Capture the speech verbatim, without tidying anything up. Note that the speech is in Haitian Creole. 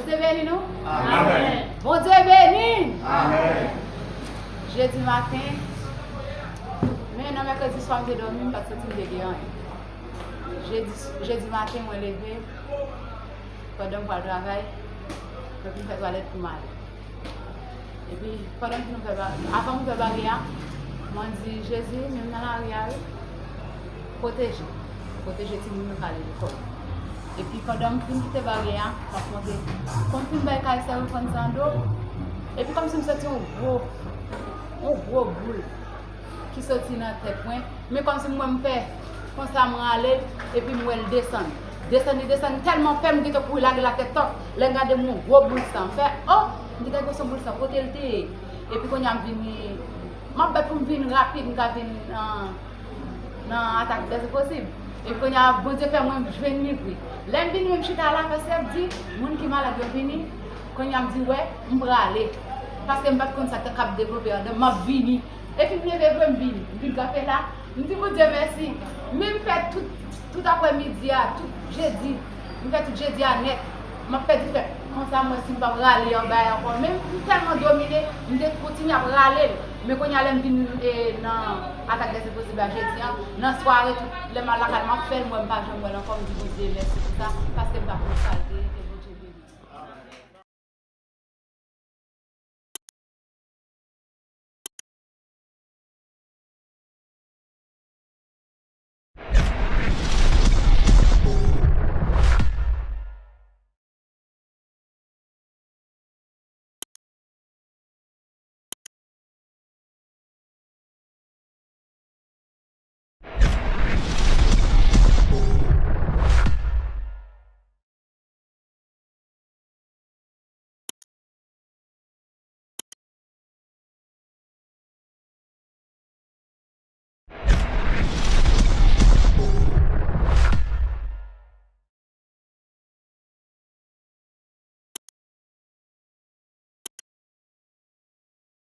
Bondye beni nou. Amèn. Bondye beni n. Amèn. Jedi maten, men nan mèkredi swa m te dòmi, m pa t santi m te gen anyen. Jedi, jedi maten, mwen leve, pandan m pral travay, mwen fin fè twalèt pou m ale. Epi, pandan m fin fè ba-, avan m fè baryè a, mwen di, Jezi, menm nan lari a, wi, pwoteje. Pwoteje timoun yo k ale lekòl. Epi, pandan m fin kite baryè a, m ap monte. Kòm m fin bay kay sè Wilfranz nan do, epi kòmsi m santi yon gwo, yon gwo boul ki soti nan tèt mwen. Men kòmsi mwen m fè konsa, mwen rale l, epi m wè l desann. Desann, li desann tèlman fè, m gentan kouri lage l atè tòk. Lè m gade m, yon gwo boul san. M fè, o! M gentan gwo son boul san, kote l te ye? Epi kounye a m vini, m ap bat pou m vin rapid, m ka vin nan, nan atak dèse posib. Epi kounye a, Bondye fè mwen jwenn li vre. Lè m vini, menm chita la, pastè ap di, moun ki malad yo vini. Kounye a, m di, wè, m prale. Paske m pa t konn sa k ap devlope anndan m, m ap vini. Epi m leve vre, m vini. M vin kanpe la. M di Bondye mèsi. Men m fè tout, tout aprèmidi a, tout jedi. M fè tout jedi a nèt. M ap pèdi fèt. Konsa, m wè si m p ap rale anba a ankò. Men m tèlman domine, m te kontinye ap rale l. Men kounye a, lè m vin, e, nan atak dèse posib la jedi a, nan sware, tout, lè m al lakay, m ap fè l, m wè m pa janm wè l ankò. M di Bondye mèsi pou sa, paske m pa konn sa l te ye.